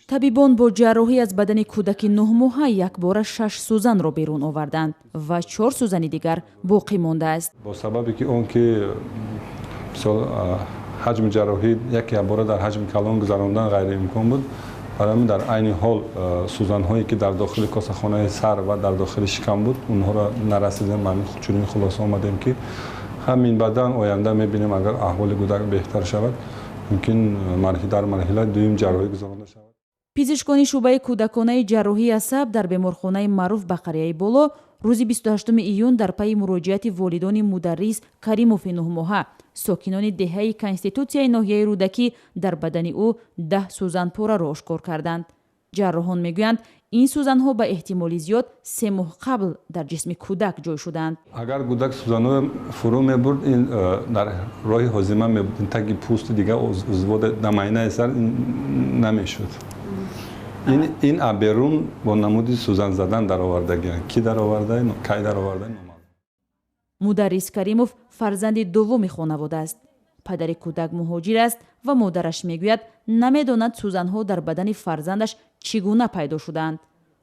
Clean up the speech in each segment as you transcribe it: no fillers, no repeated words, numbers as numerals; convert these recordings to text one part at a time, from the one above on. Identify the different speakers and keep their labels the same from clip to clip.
Speaker 1: Табибон бо ҷарроҳӣ аз бадани кӯдаки 9-моҳа якбора шаш сӯзанро берун оварданд ва чор сӯзани дигар боқӣ мондааст.
Speaker 2: Бо сабабе ки он ки, мисол, ҳаҷми ҷарроҳӣ яке якбора дар ҳаҷми калон гузарондан ғайриимкон буд, барои ҳамин дар айни ҳол сӯзанҳое, ки дар дохили косахонаи сар ва дар дохили шикам буд, онҳоро нарасидем. Ҳамин чунин хулоса омадем, ки ҳамин баъдан оянда мебинем, агар аҳволи кӯдак беҳтар шавад, мумкин дар марҳилаи дуюм ҷарроҳӣ гузаронда шавад.
Speaker 1: Пизишкони шӯъбаи кӯдаконаи ҷарроҳии асаб дар беморхонаи маъруф ба қарияи боло рӯзи 28 июн дар пайи муроҷиати волидони Мударрис Каримови 9-моҳа, сокинони деҳаи Конститутсияи ноҳияи Рӯдакӣ, дар бадани ӯ 10 сӯзанпораро ошкор карданд. Ҷарроҳон мегӯянд, ин сӯзанҳо ба эҳтимоли зиёд 3 моҳ қабл дар ҷисми кӯдак ҷой шудаанд.
Speaker 2: Агар кӯдак сӯзанҳоро фурӯ мебурд, ин дар роҳи ҳозима мебуд, таги пӯсти дигар узвҳо, дар майнаи сар намешуд. Ин берун бо намуди сӯзан задан даровардагианд. Ки дароварда, кай дароварда, номаълум.
Speaker 1: Мударрис Каримов фарзанди дуввуми хонавода аст. Падари кӯдак муҳоҷир аст ва модараш мегӯяд, намедонад, сӯзанҳо дар бадани фарзандаш чӣ гуна пайдо шудаанд.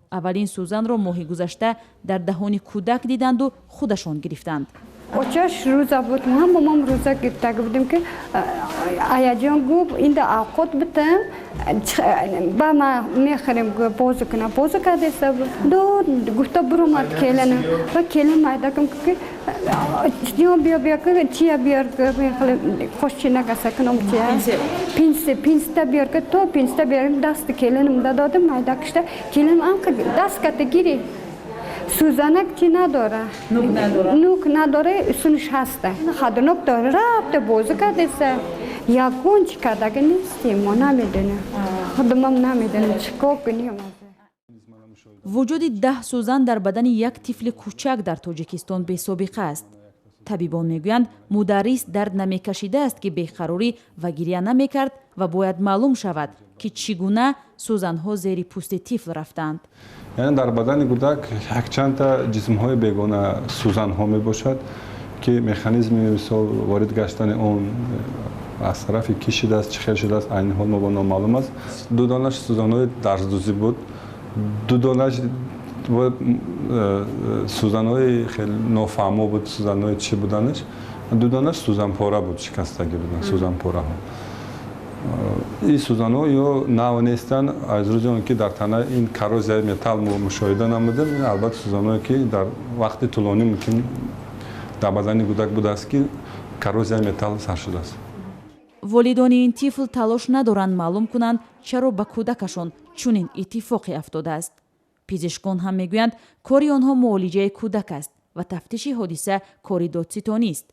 Speaker 1: Аввалин сӯзанро моҳи гузашта дар даҳони кӯдак диданду худашон гирифтанд.
Speaker 3: Очаш рӯза буд, ҳамамам рӯза гирифтага будем, ки аяҷон гуфт, инда авқот битам, ба ма мехӯрем, бозу кунам. Бозу кардеса ду гуфта буромад келинам ва келин майдакам ки ҷон, биё, биё, чия биёр, қошчинагаса кунам, чия, пинсе, пинста биёр, ки то пинста биёрем. Дасти келинам додам, майдакишта келинам амқа даст ката гири, сӯзанак чӣ надора, нук надора, сунш ҳаста, хадунок дора, рафта бозӣ кардеса, ягон чӣ кардаги нестем. Мо намедонем, худумам намедонем, чӣ кор кунем.
Speaker 1: Вуҷуди 10 сӯзан дар бадани як тифли кӯчак дар Тоҷикистон бесобиқа аст. Табибон мегӯянд, Мударрис дард намекашидааст, ки беқарорӣ ва гиря намекард ва бояд маълум шавад, ки чӣ гуна сӯзанҳо зери пӯсти тифл рафтаанд.
Speaker 2: Яъне дар бадани кӯдак якчандта ҷисмҳои бегона, сӯзанҳо мебошад, ки механизми, мисол, ворид гаштани он аз тарафи кӣ шидааст, чӣ хел шудааст, айни ҳол мо номаълум аст. Ду донаш сӯзанҳои дарздӯзӣ буд, ду донаш сӯзанҳои хеле нофаҳмо буд, сӯзанҳои чӣ буданаш, ду донаш сӯзанпора буд, шикастагӣ буданд сӯзанпораҳо. Ин сӯзанҳо ё нав нестанд. Аз рӯзи он ки дар тана ин коррозияи металл мо мушоҳида намудем, ин албатта сӯзанҳое, ки дар вақти тӯлонӣ мумкин дар бадани кӯдак будааст, ки коррозияи металл сар шудааст.
Speaker 1: Волидони ин тифл талош надоранд маълум кунанд, чаро ба кӯдакашон чунин иттифоқе афтодааст. Пизишкон ҳам мегӯянд, кори онҳо муолиҷаи кӯдак аст ва тафтиши ҳодиса кори додситонист.